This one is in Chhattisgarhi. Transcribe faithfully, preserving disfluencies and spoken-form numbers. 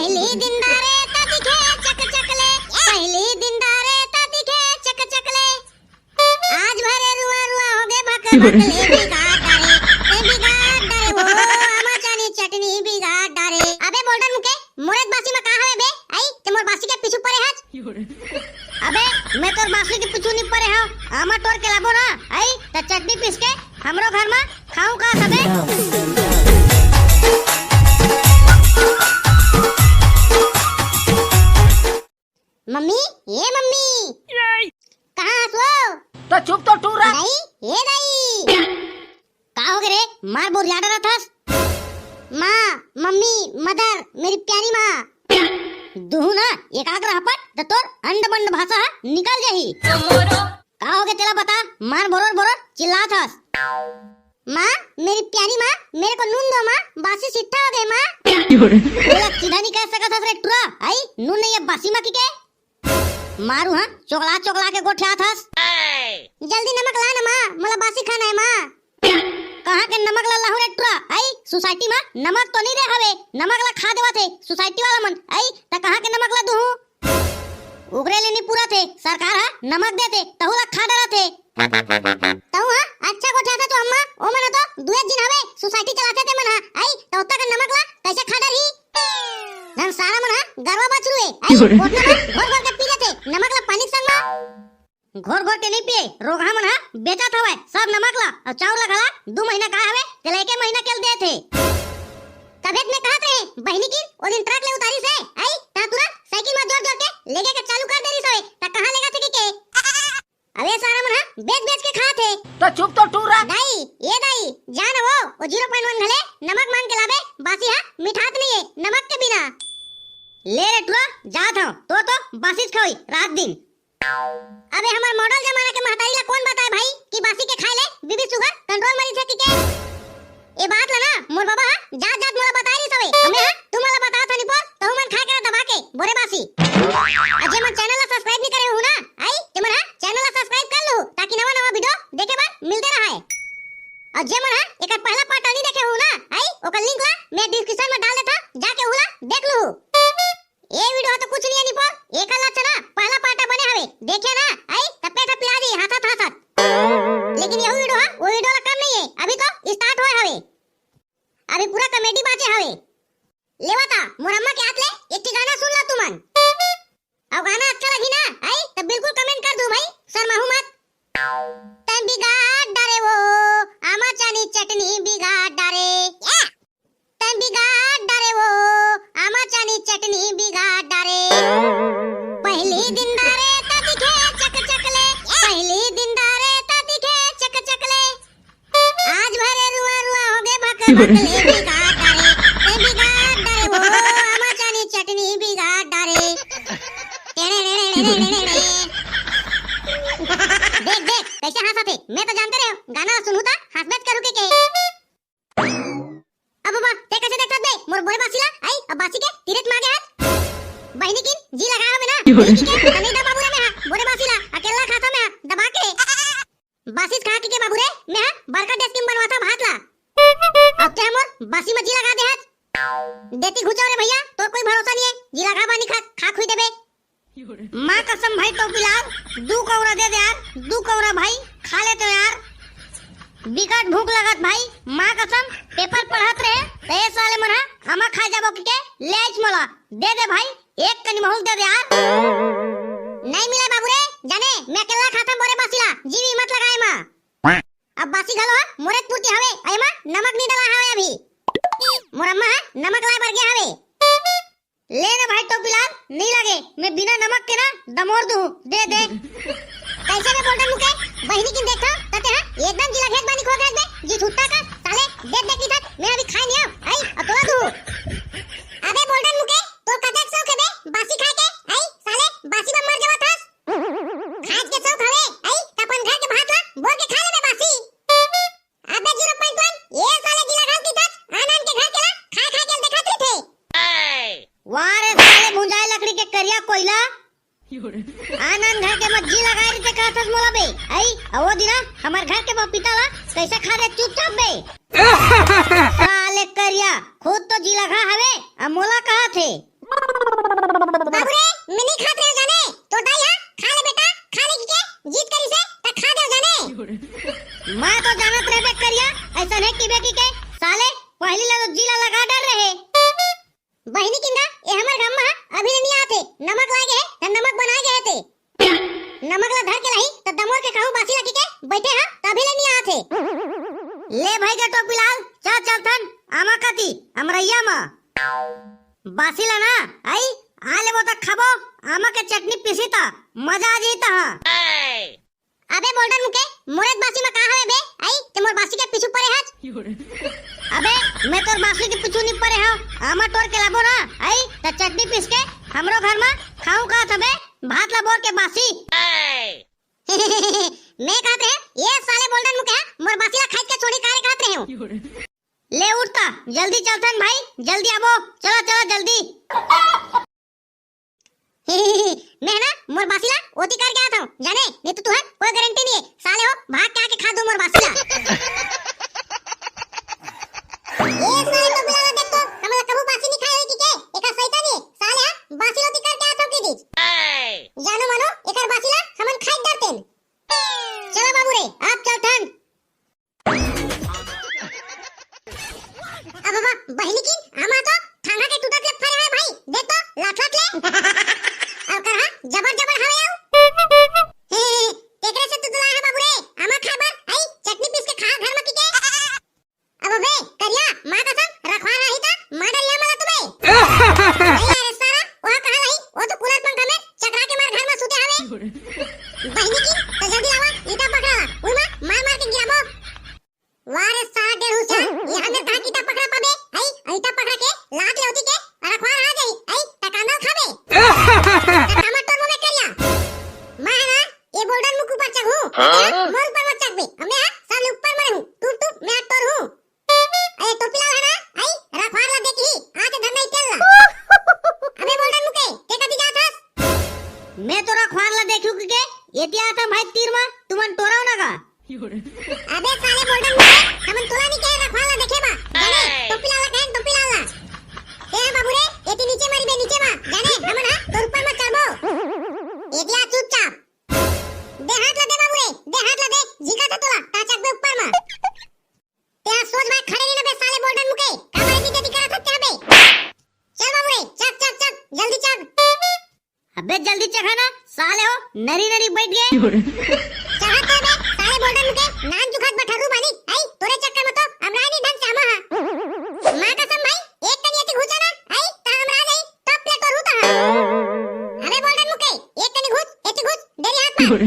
पहिली दिन डारे त दिखे चक चक ले, पहिली दिन डारे त दिखे चक चक ले। आज भरे रुआ रुआ होगे भक भक ले, बिगाड़ डारे, ते बिगाड़ डारे वो, आमा चानी चटनी बिगाड़ डारे। अबे बोल्डन मुके, मोरे बासी म का हवे बे? आई, ते मोर बासी के पीछू परे हच। अबे, मैं तोर बासी के पीछू नी परे हव। आमा टोर के लाबो ना, आई, त चटनी पीस के हमरो घर म खाऊं का सबे? मम्मी, ए मम्मी। कहाँ हस वो? त चुप तो टूरा। दाई, ए दाई। का होगे रे? मार बोरिया डरत हस? माँ, मम्मी, मदर, मेरी प्यारी माँ। दुहू ना एकाग्र ह पट त तोर अंड बंड भाषा ह निकल जाही। का होगे तेला बता, मार बोरोर बोरोर चिल्लात हस। माँ, मेरी प्यारी माँ, मेरे को नून दो माँ, बासी सिट्ठा हो गए माँ। तेला सीधा नी कह सकत हस रे टुरा, आई नून नहीं है बासी माँ की के? मारू हाँ, चोकला चोकला के गोठियात हस। जल्दी नमक ला ना माँ, मोला बासी खाना है माँ। कहाँ के नमक ला लाहू रे टुरा? आई, सोसाइटी मा नमक तो नहीं रे हवे, नमक ला खा देवत हे सोसाइटी वाला मन। आई, त कहाँ के नमक ला दूहू? ओकरे ले नहीं पूरा थे, सरकार हा नमक देथे, तहू ला खा डरत हे। तहू हा अच्छा गोठियात हस तो अम्मा, ओ मन तो दुए दिन हवे सोसाइटी चलाथे ते मन हा। आई, त ओतका के नमक ला कैसे खा डरही? धन सारा मन हा गरवा बछरू हे। आई, कोटना मा घोर घोर के पी लेथे नमक ला पानी के संग मा। घोर घोर के नहीं पिए, रोगहा मन हा बेचत हवय सब नमक ला, अउ चाउर ला घला दू महीना का हवे, तेला एके महीना के देत हे। तभे त मैं कहत रहे, बहिनी किन ओ दिन ट्रक ले उतारिस हे, आई, त तुरंत साइकिल मा जोर जोर के लेगे के चालू कर दे रिस हवे, त कहाँ लेगथे के? अबे सारा मन हा बेच बेच के खात हे। त चुप तो टूरा। दाई, ए दाई, जा ना वो, ओ जीरो पॉइंट वन घले नमक मांग के लाबे, बासी हा मिठात नहीं है नमक के बिना। ले रे टुरा, जात हव, तोर तो बासीच खवई रात दिन। अबे हमर मॉडल जमाना के महतारी ला कोन बताए भाई कि बासी के खाए ले बीपी शुगर कंट्रोल म रहिथे कि के? ए बात ला ना मोर बाबा हा जात जात मोला बताए रिस हवे। अउ मैं हा तुमन ला बतावत हनी पोर, तहू मन खाए करा दबा के बोरे बासी। अउ जे मन चैनल ला सब्सक्राइब नहीं करे हू ना, आई, ते मन हा चैनल ला सब्सक्राइब कर लू, ताकि नवा नवा वीडियो देखे बर मिलते रहे। अउ जे मन हा एकर पहला पार्ट नहीं देखे हू ना, आई, ओकर लिंक ला मैं डिस्क्रिप्शन में डाल देथव, जाके ओला देख लू। ए वीडियो हा तो कुछ नहीं है निपोर, एकर ला अच्छा ना पहला पार्ट बने हवे, देखे ना, आई, त पेट हा पिरा जी हंसत हंसत। लेकिन यहू वीडियो हा वो वीडियो ला कम नहीं है, अभी तो स्टार्ट होए हवे, अभी पूरा कॉमेडी बाचे हवे। लेवा ता मोर अम्मा के हाथ ले एक ठी गाना सुन ला तुमन। अउ गाना अच्छा लगी ना, आई, त बिल्कुल कमेंट कर दू भाई, शर्माहू मत। तैं बिगाड़ डारे वो, आमा चानी चटनी बिगाड़ डारे। या! तैं बिगाड़ डारे वो, आमा चानी चटनी बिगाड़ डारे। पहिली दिन डारे त दिखे चक चक ले, पहिली दिन डारे त दिखे चक चक ले। आज भरे रुआ रुआ होगे भक भक ले, बिगाड़ डारे, तैं बिगाड़ डारे वो, आमा चानी चटनी बिगाड़ डारे। टेड़े रे रे रे रे रे रे। देख देख कैसे हंसत हे, मैं तो जानते रहे गाना सुनहू त हंसबेच करू के के। अब बाबा, ते कैसे देखत बे? मोर बोरे बासी ला, आई, अब बासी के तीरेच मागे हाथ। बहिनी किन, जी लगा हवे ना। बहिनी के, तने दा बाबू रे मैं हा, बोरे बासी ला, अकेला खाता मैं हा, दबा के। बासीच खा के, के बाबू रे, मैं हा, बड़का डेस्की म बनवाता भात ला। अब ते मोर बासी म जी लगा दे हाथ। देती घुचाओ रे भैया, तोर कोई भरोसा नहीं है, जी लगा बानी खा, खा खुई देबे। माँ कसम भाई टोपीलाल, दू कौरा दे दे यार, दू कौरा भाई, खा लेते यार। बिकट भूख लगत भाई, माँ कसम, पेपर पढ़त रहे, त ए साले मन हा आमा खाए जाबो के, के ले आइच मोला, दे दे भाई, एक कनी महूल दे दे यार। नहीं मिले बाबू रे, जाने, मैं अकेला खाथम बोरे बासी ला, जी भी मत लगाए माँ। अब बासी घलो हा, मोरे पूर्ति हवे, अये माँ, नमक नहीं डला हवे अभी। मोर अम्मा हा, नमक लाए बर गया हवे। ले ना भाई टोपीलाल, नहीं लगे, मैं बिना नमक के ना दमोर दूं, दे दे। कैसे बे बोल्डन मुके, बहिनी किन देखथव, तते हा एकदम जिला घेत बानी खो घेत बे, जी छुट्टा का, साले, देख देख इधर, मैं अभी खाए नहीं आव, आई, अब तोला दूं। अबे बोल्डन मुके, तोर कतेक शौक है बे, बासी खाए के, आई, साले, बासी बा मर जावत हस। खाए के शौक हवे, आई, त अपन घर के भात ला बोर के खा लेबे बासी। अबे जीरो पॉइंट वन, ए साले जी लगा के तक आन आन के घर के ला खाए खाए के देखत रहिथे। वाह रे साले भुंजाए लकड़ी के करिया कोइला। आन आन घर के मत जी लगाए रहिथे कहत हस मोला बे। आई, अ वो दिना हमर घर के पपीता ला कैसे खा दे चुपचाप बे। साले करिया, खुद तो जी लगा हवे, अब मोला कहत हे। बहिनी किंदा, ए हमर गाम म अभी ले नी आत हे, नमक लागे हे, त नमक बनाए गे हे ते। नमक ला धर के लाही, त दमोर के कहूँ बासी ला किके बइठे ह, त अभी ले नी आत हे। ले भाई गे टोपी लाल, चल चलथन, आमा कती, अमरैया म। बासी ला ना, आई, आ लेबो त खाबो, आमा के चटनी पीसी त, मजा आ जाई त, हाँ। अबे बोल्डन मुके, मोरे बासी म का हवे बे? आई, ते मोर बासी के पीछू परे हच। अबे, मैं तोर बासी के पीछू नी परे हव। आमा टोर के लाबो ना, आई, त चटनी पीस के हमरो घर म खाऊं कहत हबे, भात ला बोर के बासी। मैं कहत रहे, ये साले बोल्डन मुके, मोर बासी ला खाई के छोड़े कारे कहत रहे हूँ। ले उठ त, जल्दी चलथन भाई, जल्दी आबो, चलो, चलो, जल्दी। मैं ना मोर बासी ला ओती करके आत हूँ, जाने, नहीं तो तुहर कोई गारंटी नहीं है, साले हो, भाग के आके खा दो मोर बासी ला। ये साले टोपी लाला देख तो, हमला कभू बासी नहीं खाए होई कि के, एका सही नहीं, साले हा, बासी ला ओती करके आत हूँ की दीज। जानो मानो, एकर बासी ला हमन खाई डरतेन। चलो बाबू रे, आप चलथन। अब बाबा, बहिनी की, आमा तो ठांगा के टूटत ले फरे है भाई, देख तो, लात लात ले। अउ कर हा, जबर जबर हवे आऊ। हे, हे, हे, तेकरे से तो दुलाय है बाबू रे, आमा खाए बर, आई, चटनी पीस के खा घर म किके। अब बे, करिया, माँ कसम, रखवार आही त, मार डरिया मला तुम्हें। नहीं अरे सारा, वहाँ कहाँ रही, वो तो कूलर पंखा में चकरा के मार घर म सुते हवे। बहिनी की, त जल्दी लावा, ईटा पकड़ा ला, उई मा मार मार के गिराबो। वाह रे सारा डेढ़ हुसियार, यहाँ में कहाँ ईटा पकड़ा पाबे? आई, ईटा पकड़ा के लात ले ओती के, अरे खुआर आ जाई, आई, त कांदा खाबे। त कामर तोर मुंह में करिया। मैं है ना, ये बोल्डन मुख ऊपर चढ़ हूँ, हाँ? मोर ऊपर मत चढ़बे, अब मैं सब ऊपर में हूँ, टूप टूप मैं तोर हूँ। अरे टोपी लाल है ना, आई, रखवार ला देखी, आज धरना ही चल ला। अबे बोल्डन मुके, के कती जात हस? मैं तो रखवार ला देखू के, ये दिया था भाई तीर मा, तुमन टोराव ना का? अबे साले बोल्डन मुके, हमन तोला नहीं कहे रखवार ला देखे बा। जाने, टोपी लाल ला कहे, टोपी लाल ला। ए बाबू रे, एती नीचे मारी बे, नीचे मा। जाने, हमन हा तोर ऊपर मत चढ़बो। एती आ चुपचाप। दे हाथ ला दे बाबू रे, दे हाथ ला दे, झिका था तोला, ता चढ़बे ऊपर मा। ते हा सोच भाई खड़े नहीं ना बे साले बोल्डन मुके, का मारे की जदी करत हत्या बे। चल बाबू रे, चढ़, चढ़, चढ़, जल्दी चढ़। अबे जल्दी चढ़ा ना, साले हो, नरी नरी बैठ गए। चढ़त है बे, साले बोल्डन मुके, नान चुखत बठरू बानी, आई, तोरे चक्कर में तो अमराय नहीं ढंग से आमा हा। माँ कसम भाई, एक कनी एती घुचा ना, आई, ता अमराय जाई, तब प्लेट और होता हा। अबे बोल्डन मुके, एक कनी घुच, एती घुच, देरी हाथ मार।